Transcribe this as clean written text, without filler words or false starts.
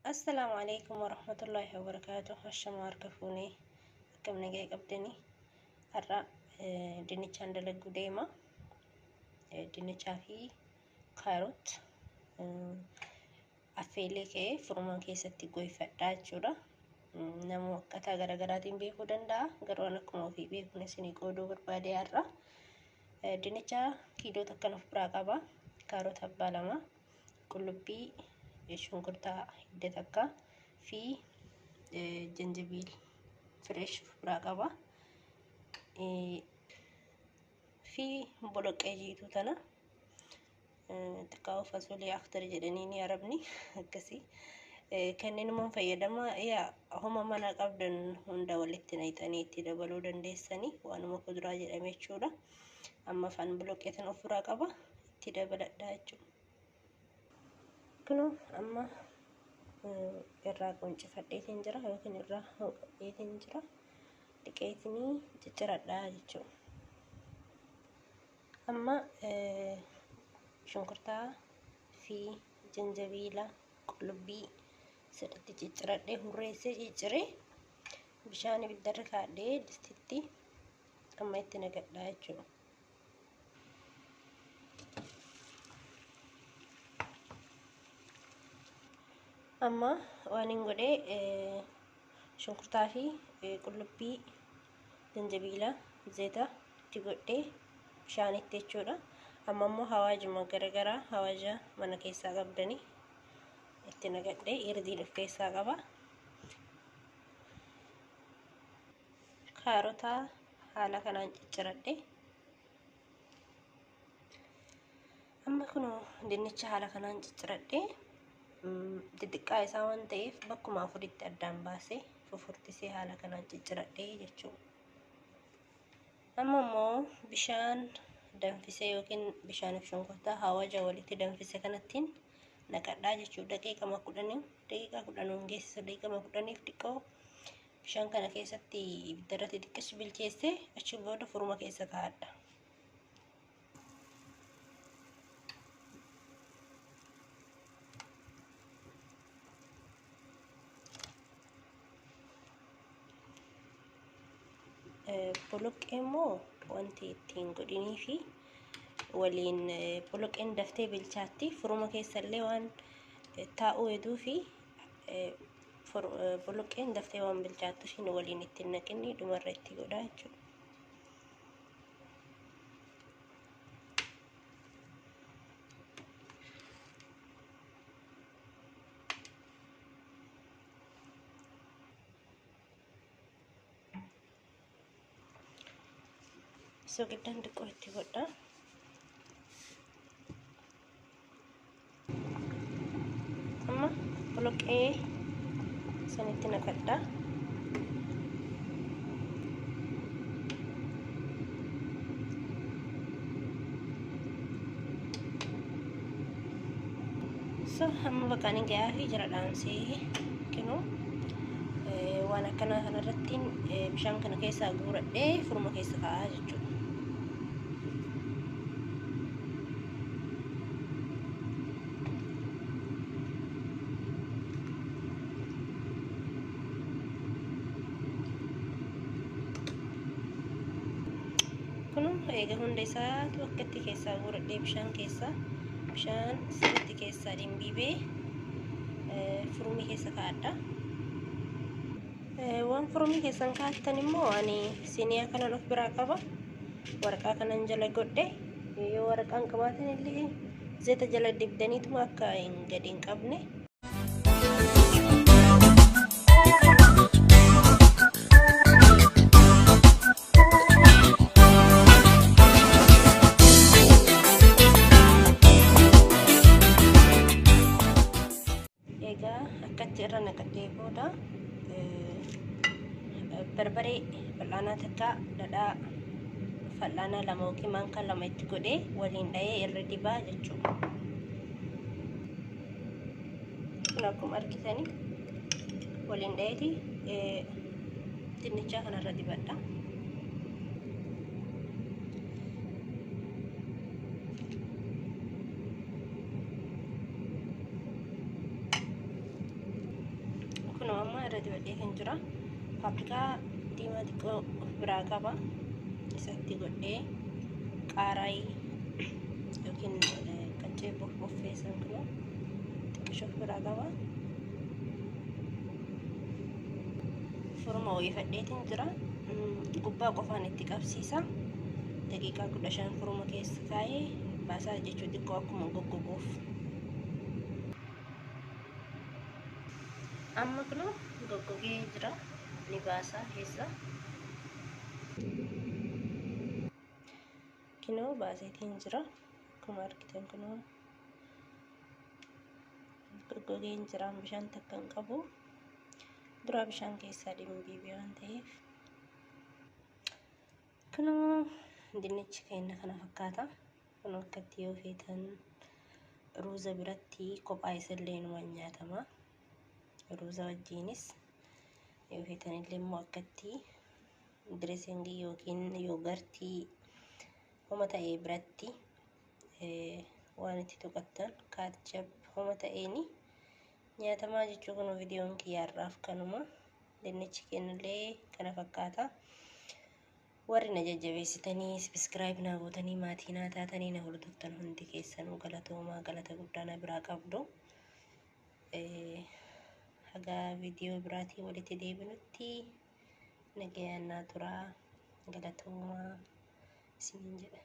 Assalaamu alaikum warahmatullaahi wabarakaatuh. Hashamaa harka fuunee akkam nagaya qabdanii? Har'a dinnichaan dalaguu deema. Dinnichaa fi kaarot affeelee ka'ee furumaan keessatti goyfadhaa jechuudha. Namuu akkaataa garaagaraatiin beekuu danda'a. Garuu an akkuma ofii beekuun isinii qooduu barbaade har'a. Dinnicha kiiloo takkan of biraa qaba. Kaarota abbaa lama, qullubbii, shunkurtaa hidda takka fi janjabiil fresh of biraa qaba. Fi boloqqee jiituu tana xiqqaa fasolee akhdar jedhanii ni arabni akkasii. Kanneenumaan fayyadama. Yaa homa mana qabdan hunda walitti naqxanii itti dabaluu dandeessanii, waanuma kuduraa jedhame jechuudha. Amma afaan boloqqee tan of biraa qaba, itti dabaladhaa jechuudha. Kunoo amma irraa qoncifadheetiin jira yookiin irraa hooqadheetiin jira. Dhiqeetinii cicciradhaa jechuudha. Amma shunkurtaa fi janjabiila, qullubbii sirriitti cicciradhee, hurreessee cicciree, bishaan ibiddarra kaadhee distitti amma itti naqadhaa jechuudha. Amma waan hin godhee, shunkurtaa fi qullubbii, janjabiila, zayita itti godhee bishaanitti jechuudha. Amma immoo hawaajuma garagaraa, hawaaja mana keessaa qabdanii itti naqadhee, irdiin of keessaa qaba. Kaarota haala kanaan cicciradhe. Amma kunoo dinnicha haala kanaan cicciradhe, xixiqqaa isaa waan ta'eef bakkuma afuritti addaan baasee fufurtisee haala kanaan cicciradhe jechuudha. Amma immoo bishaan danfisee yookiin bishaaniif shunkurtaa hawaaja walitti danfise kanattiin naqadhaa jechuudha. Daqiiqama 10, daqiiqaa 10 geessisa. Daqiiqama 10f xiqqoo bishaan kana keessatti ibidda irratti xiqqeessu bilcheessee achi booda furuma keessa kaa'adha. Boloqqee immoo wanti ittiin godhinii fi waliin boloqqeen daftee bilchaatti, furuma keessallee waan taa'uu heduu fi boloqqeen daftee waan bilchaattu ishiin waliin ittiin naqinni dhumarra itti godhaa jechuudha. Sogiddaan xiqqoo itti godha. Amma boloqqee sanitti naqadha. So amma bakka ani gahaa fi jara dhaamsee kenu waan akkanaa kanarratti bishaan kana keessaa guuradhee furuma keessa kaa'aa jechuudha. Kun eega hunda isaatu akkatti keessaa guuradhee, bishaan keessaa bishaan sirriitti keessaa dhimbiibee furumii keessa kaa'adha. Waan furumii keessan kaa'attan immoo ani siniyaa kanan of biraa qaba. Waraqaa kanan jala godhe, yoo waraqaan qabaatan illee zayita jala dibdaniituma akka hin gadi hin qabne. Egaa akkatti irra naqadhee booda barbaree fal'aanaa takka, dhadhaa fal'aanaa lama yookiin maankaa lama itti godhee waliin dhahee irra dibaa jechuudha. Kun akkuma argitanii waliin dhaheeti dinnichaa kanarra dibadha. Dibadhee kan jira. Paprikaa diimaa xiqqoo of biraa qaba. Isatti godhee qaaraa yookiin qaccee boffee san kunoo xiqqishoo of biraa qaba. Furuma ho'ifadheetiin jira. Gubbaa qofaan itti qabsiisa. Daqiiqaa 15 furuma keessa kaa'ee baasaa jechuu, xiqqoo akkuma goggoguuf. Amma kunoo goggogee jira. Ni baasaa keessa. Kinoo baaseetiin jira. Akkuma argitan kunoo goggogeen jira, bishaan takka hin qabu. Duraa bishaan keessaa dhimbiibe waan ta'eef. Kunoo dinnichi keenya kana fakkaata. Kun akkatti yoo feetan ruuza biratti kophaa isallee numa nyaatama. Ruuza wajjiinis yoo feetan illee immoo akkatti dressingii yookiin yogurtii homa ta'ee biratti waan itti tuqattan, ketchup homa ta'eeni nyaatamaa jechuu. Kun viidiyoon kiyyaarraaf kanuma. Dinnichi kennallee kana fakkaata. Warri na jajjabeessitanii subscribe naa gootanii maatii naa taatanii na hordoftan hundi keessanuu galatoomaa, galata guddaa na biraa qabdu. Haga viidiyoo biraatii walitti deebinutti nagayaan naa turaa, galatoomaa isiniin jedha.